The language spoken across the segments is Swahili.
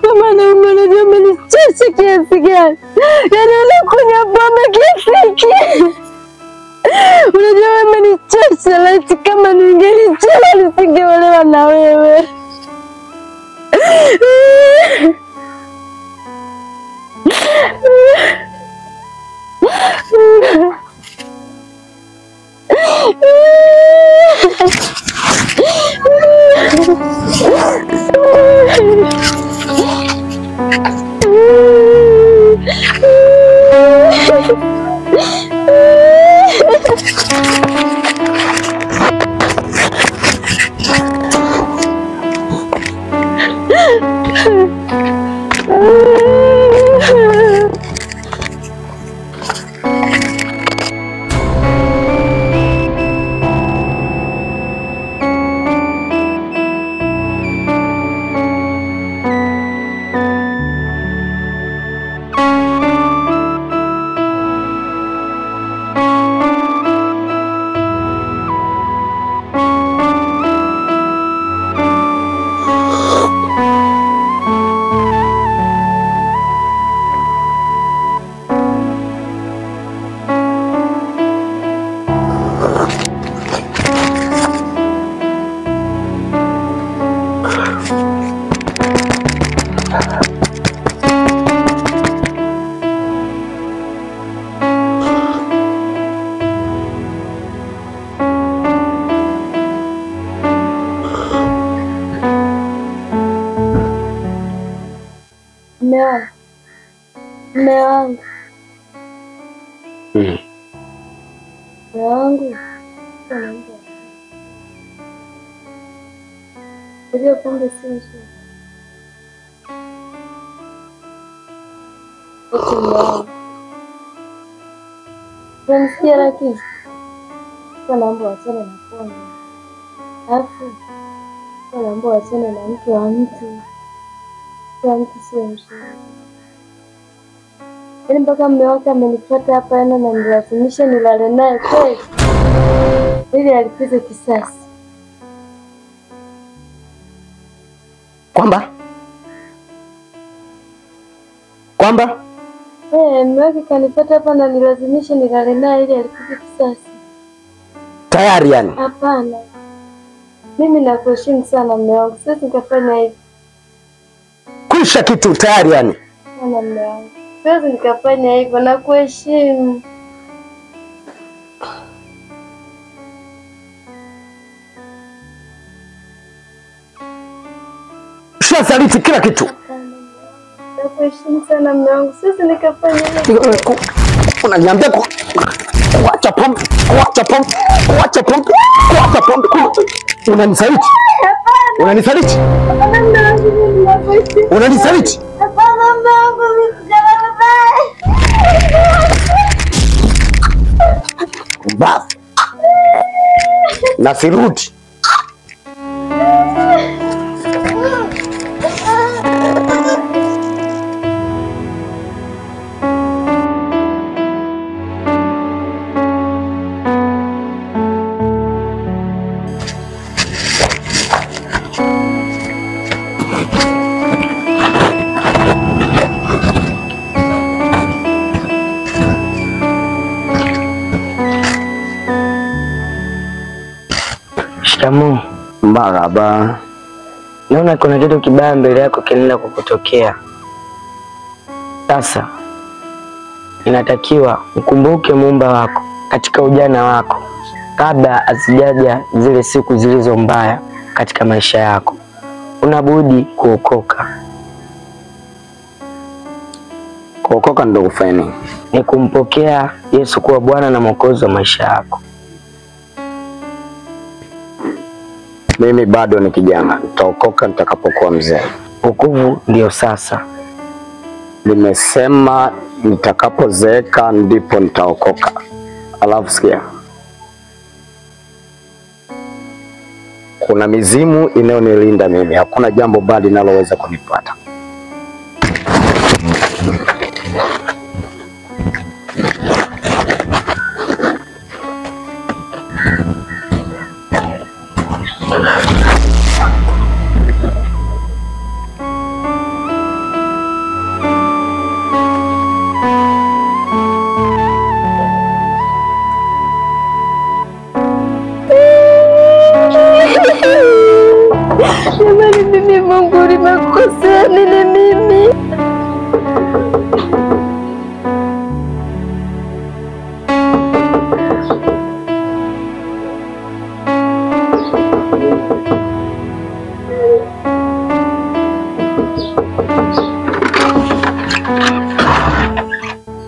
Mama naomba, unajua umenichosha kiasi gani? Yaani unakunywa pombe kiasi hiki. Unajua wewe umenichosha, laiti kama ningelijua nisingeolewa na wewe. Mume wangu. Mume wangu. Unajua pombe si nzuri. Eti mume wangu. Unanisikia lakini? Naomba uachane na pombe. Alafu naomba uachane na mke wa mtu. Mke wa mtu sio mzuri. Yaani mpaka mume wake amenifuata hapa yana na nilazimisha nilale naye kweli. Ili alipize kisasi. Kwamba? Kwamba? Mume wake kanifuata hapa na nilazimisha nilale naye ili alipize kisasi. Tayari yani? Hapana. Mimi nakuheshimu sana mume wangu. Siwezi nikafanya hivi. Kusha kitu tayari yani? Hapana mume wangu. Siwezi nikafanya hivyo, nakuheshimu. Ushasaliti kila kitu. Nakuheshimu sana mume wangu. Siwezi nikafanya hivyo. Unaniambia kuacha pombe, kuacha pombe, kuacha pombe, kuacha pombe. Unanisaliti? Hapana. Unanisaliti? Hapana mume wangu, mimi nakuheshimu. Unanisaliti? Hapana mume wangu, mimi sijalala naye. Mbavu. Na sirudi. Shikamoo. Marhaba. Naona kuna kitu kibaya mbele yako kinaenda kukutokea. Sasa inatakiwa ukumbuke muumba wako katika ujana wako kabla azijaja zile siku zilizo mbaya katika maisha yako. Unabudi kuokoka. Kuokoka ndio kufanya nini? Ni kumpokea Yesu kuwa Bwana na Mwokozi wa maisha yako. Mimi bado ni kijana, nitaokoka nitakapokuwa mzee. Wokovu ndio sasa. Nimesema nitakapozeeka ndipo nitaokoka. Alafu sikia, kuna mizimu inayonilinda mimi, hakuna jambo bali linaloweza kunipata. Mimi Mungu nimekukosea nini mimi?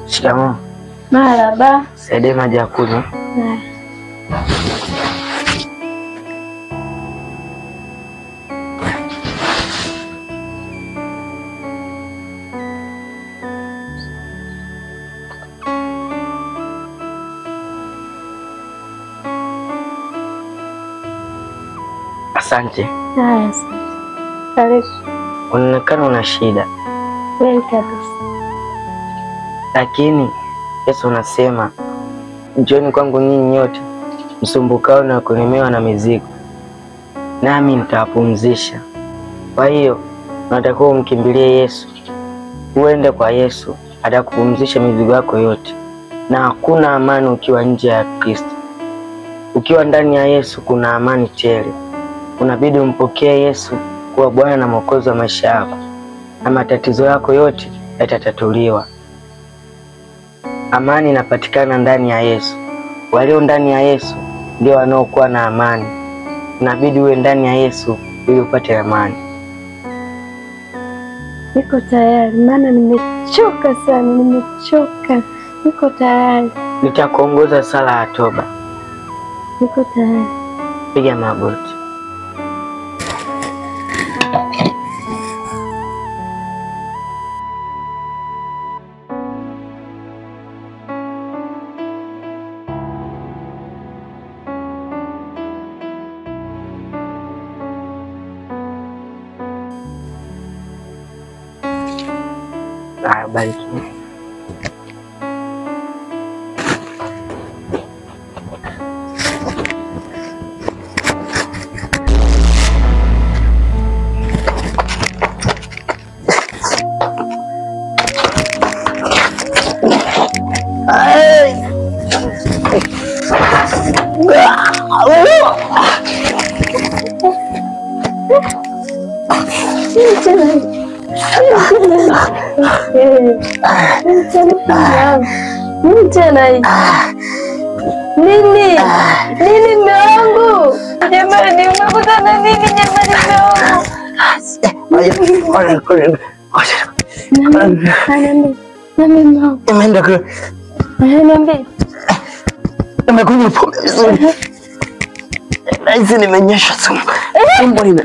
Shikamoo. Marhaba. Saidie maji ya kunywa. Asante. Haya, asante. Karibu. Unaonekana una shida. Kweli kabisa. Lakini Yesu anasema, njooni kwangu nyinyi nyote msumbukao na kulemewa na mizigo, nami nitawapumzisha. Kwa hiyo unatakiwa umkimbilie Yesu, uende kwa Yesu, atakupumzisha mizigo yako yote. Na hakuna amani ukiwa nje ya Kristo. Ukiwa ndani ya Yesu kuna amani tele. Unabidi umpokee Yesu kuwa Bwana na Mwokozi wa maisha yako, na matatizo yako yote yatatatuliwa. Amani inapatikana ndani ya Yesu. Walio ndani ya Yesu ndio wanaokuwa na amani. Inabidi uwe ndani ya Yesu ili upate amani. Niko tayari, maana nimechoka sana, nimechoka. Niko tayari. Nitakuongoza sala ya toba. Niko tayari. Piga magoti. Bariki. Nini tena hii? Nini? Nini mume wangu? Jamani, umekutana nini jamani mume wangu? Nimekunywa pombe vizuri. Nahisi nimenyesha sumu. Tumbo lina.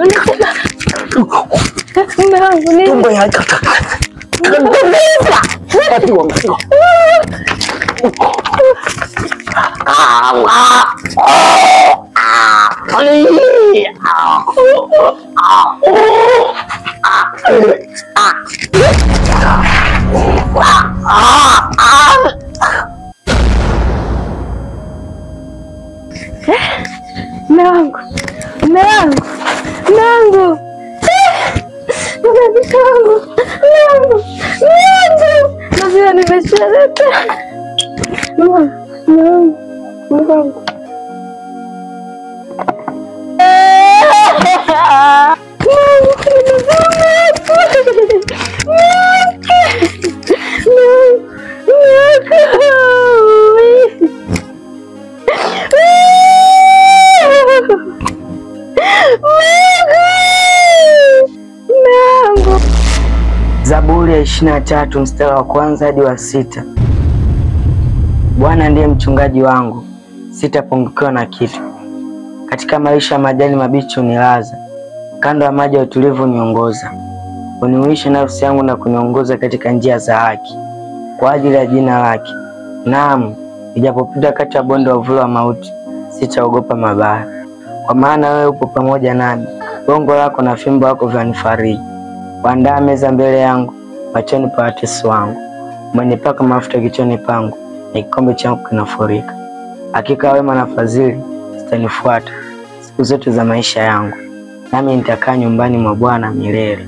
Mume wangu nini? Tumbo inakata. Mume wangu, mume wangu, mume wangu, mume wangu, mume wangu, mume wangu, nazia nimeshaleta. Mume wangu, mume wangu. Zaburi ya 23 mstari wa 1 hadi wa 6. Bwana ndiye mchungaji wangu, sitapungukiwa na kitu. Katika maisha ya majani mabichi unilaza, kando ya maji ya utulivu uniongoza. Uniuisha nafsi yangu na kuniongoza katika njia za haki, kwa ajili ya jina lake. Naam, nijapopita kati ya bonde wa uvuli wa mauti, sitaogopa mabaya, kwa maana wewe upo pamoja nami. Gongo lako na fimbo yako vyanifariji. Waandaa meza mbele yangu machoni pa watesi wangu. Umenipaka mafuta kichwani pangu, na kikombe changu kinafurika. Hakika wema na fadhili zitanifuata siku zote za maisha yangu, nami nitakaa nyumbani mwa Bwana milele.